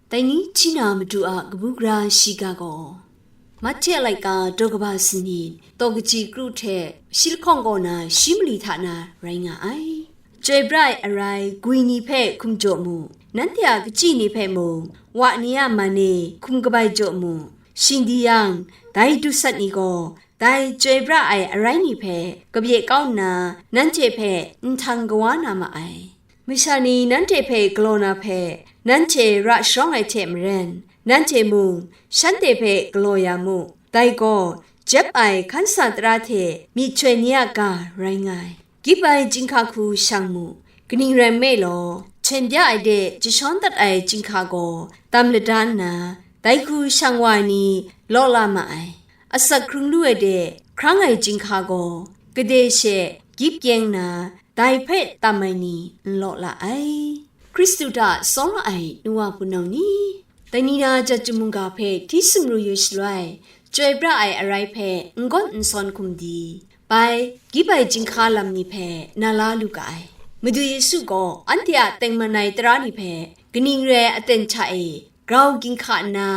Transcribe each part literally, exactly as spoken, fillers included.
Dai ni hti na Madu a kabu gara shiga gaw, Mahte a laika daw kaba sanit, daw kaji kru hte shi lahkawng kaw na shi mali hta na rai nga ai. Chyoi pra ai arai gwi ni hpe hkum jaw mu, nanhte a kachyi ni hpe mung wa ni a man e hkum kabai jaw mu. Shing di yang, dai dusat ni gaw dai chyoi pra ai arai ni hpe kabye kau nna, nanhte hpe nhtang kawa na ma ai. Masha ni nanhte hpe galaw na hpe, nanhte ra sharawng ai hte maren, nanhte mung shanhte hpe galaw ya mu. Dai gaw, jep ai hkan sa tara hte myihtoi ni a ga rai nga ai. Gyip ai chyinghka hku shang mu, kaning rai nme law, hten bya ai de jashawn dat ai chyinghka gaw tam lada nna, dai hku shang wa ai ni law la ma ai. Asak hkrung lu ai de hkrang ai chyinghka gaw, gade she gyip kyeng na, dai hpe tam ai ni n law la ai. Hkristu hta tsawra ai nu wa hpunau ni, dai ni na jat chyum mungga hpe hti sumru yu shaloi, chyoi pra ai arai hpe n gawn n sawn hkum di, bai, gyip ai chyinghka lam ni hpe na la lu ga ai. Madu Yesu gaw anhte a tengman ai tara ni hpe kaning re aten hta e grau ginhka nna,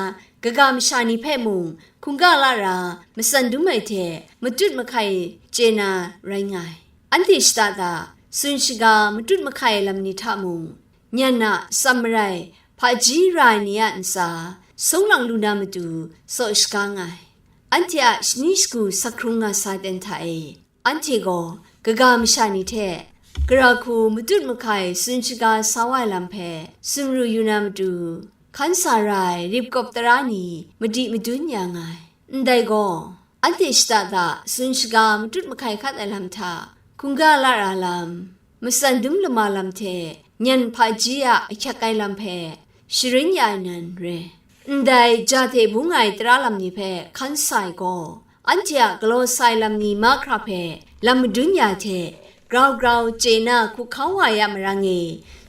kaga masha ni hpe mung hkungga la ra matsan dum ai hte matut mahkai chye na rai nga ai. Anhte shada da, tsun shaga matut mahkai ai lam ni hta mung, nyan a tsam marai hpaji ra ai ni a ntsa sung lang lu na matu tsaw shaga nga ai. Anhte a shani shagu sak hkrung nga sa ten hta e, anhte gaw kaga masha ni hte gara hku matut mahkai tsun shaga sa wa ai lam hpe sumru yu na matu, hkan sa ra ai rip kawp tara ni madi madun ya nga ai. Ndai gaw, anhte shada da tsun shaga matut mahkai hkat ai lam hta, hkungga la ra lam, matsan dum lama lam hte nyan hpaji a ahkyak ai lam hpe sharin ya ai nan re. Ndai ja hte bung ai tara lam ni hpe hkan sa ai gaw, anhte a galaw sa ai lam ni mahkra hpe lam madun ya hte, grau grau chye na hku hkau wa ya marang e,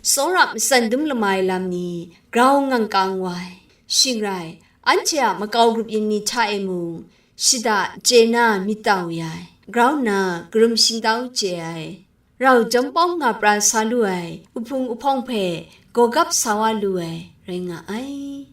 tsawra matsan dum lama ai lam ni grau ngang kang wa ai. Shing rai, anhte a makau grup yin ni hta e mung, shada chye na myit tau ya ai, grau nna karum shingtau chye ai, rau jawm pawng nga pra sa lu ai, uhpung uhpawng hpe gawgap sa wa lu ai rai nga ai.